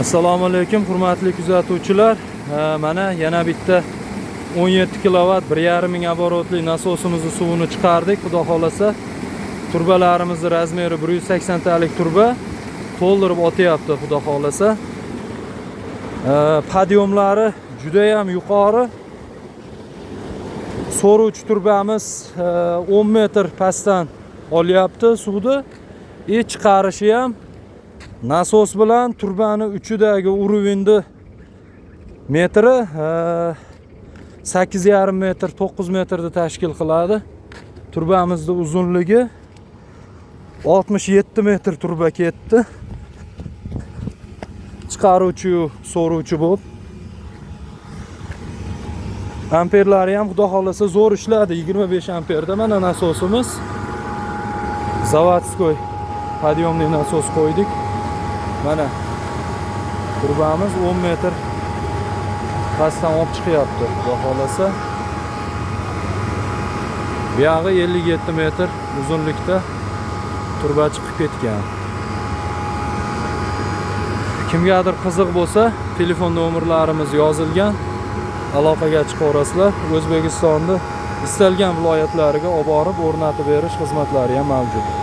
Assalomu alaykum, hurmatli kuzatuvchilar. Mana yana bitta 17 kilovat 1,5 ming оборот li nasosimizni suvini chiqardik. Xudo xolasa, turbalarimizni размер i 180 talik turba to'ldirib otyapti, xudo xolasa. Подъём lari juda ham yuqori. So'ruvchi turbamiz 10 metr pastdan olyapti suvni. И chiqarishi ham nasos bilan turbani uchidagi уровень ni metri 8,5 metr, 9 metrni tashkil qiladi. Turbamizni uzunligi 67 metr turba ketdi. Chiqaruvchi, so'ruvchi bo'lib. Amperlari ham, xudo xolasa, zo'r ishladi. 25 amperda mana nasosimiz. Заводской подъемный nasos qo'ydik. Mana turbamiz 10 metr pastdan olib chiqyapti, xudo xolasa. Buyog'i 57 metr uzunlikda turba chiqib ketgan. Kimgadir qiziq bo'lsa, telefon nomerlarimiz yozilgan. Aloqaga chiqaverasizlar. O'zbekistonni istalgan viloyatlariga olib borib o'rnatib berish xizmatlari ham mavjud.